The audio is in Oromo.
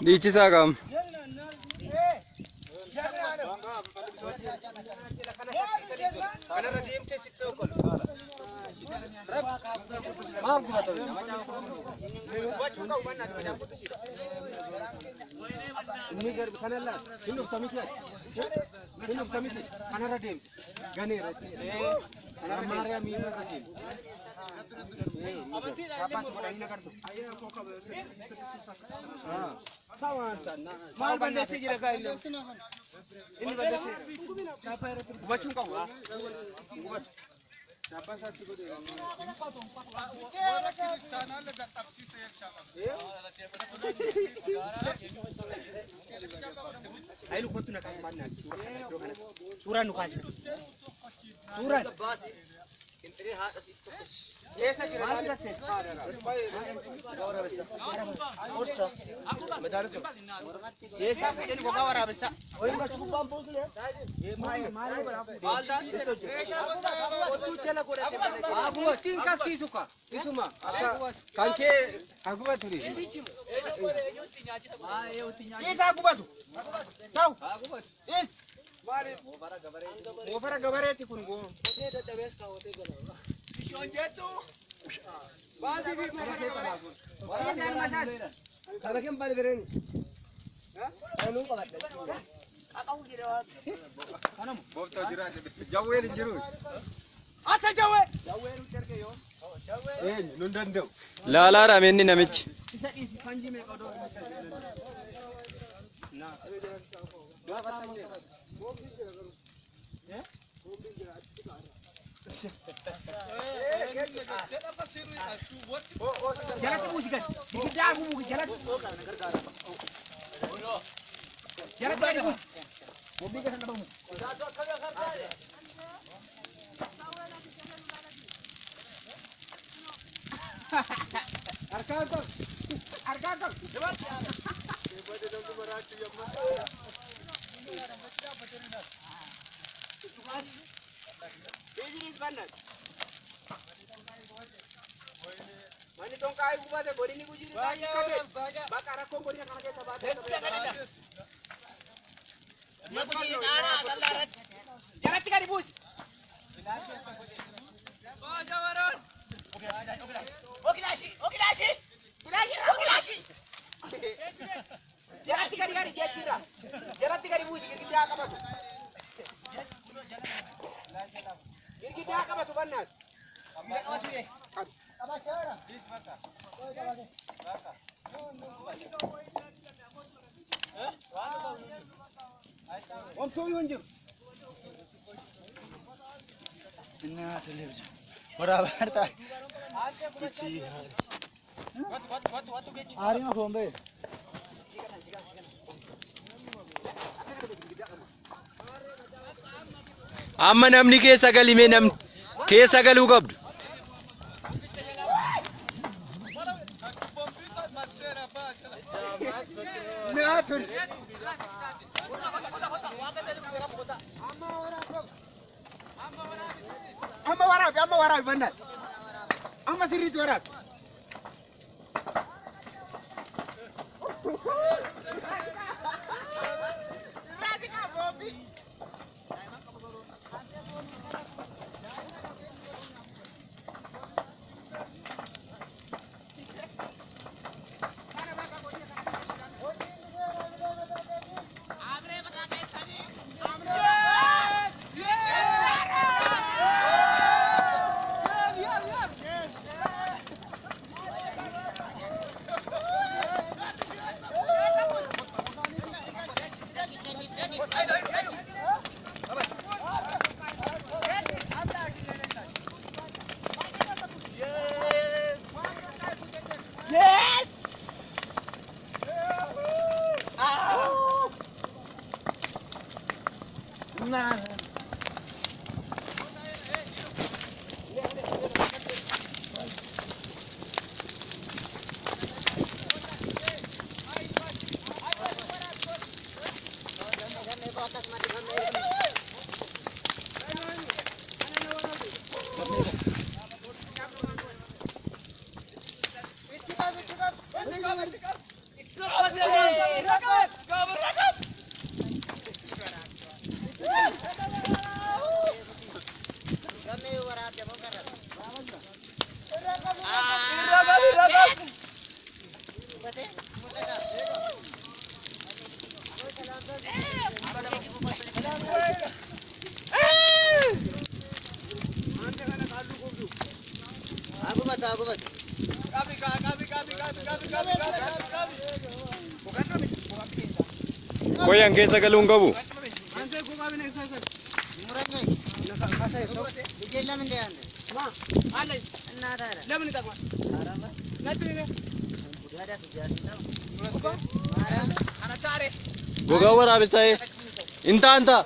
Dhiichisaa qaama. Maal balleessee jira gaa inni? Inni balleessee jira. Gubachuu hin qabu. Gubatu. Ayilu kottu na kaasi maal naati suura kana iddoo kanatti. Suuraan nu kaasi. Suuraan. Keessa jira. Orsa. Madaalatu. Keessa fuudhanii gogaa waraabessa. Agubatiin qabsiisu ka. Isuma. Kan kee hagubatu ni. Isa gubatu. Ta'u. Is. Moofara gabareeti kun goo. Baasii fi moofara gabaree. Boobtoo jira. Jawween hin jiru. Ata jawwee. Eenyu nun danda'u. Laalaadha inni namichi. Jalatti buusi gad. Girgiddaa buusi jalatti. Jalatti gadi buusi. Bobbii keessa dhabamu. Harkaan qabu. Harkaan qabu. Manni tonkaa gubate godini gujii baay'ee bakka rakkoon godina kana keessa baatee. Jalatti gadi buusi. Jalatti gadi gadi jechuudha. Jalatti gadi buusi girgiddaa qabatu. Girgiddaa qabatu bannaas. Omtuu hin jiru. Amma namni keessa galimee namni keessa galuu qabdu. Amma waraabi amma waraabi bannaas. Amma sirriitti waraabi. Qoyaan keessa galuu hin qabu. Gogaa waraabessaa intaa intaa.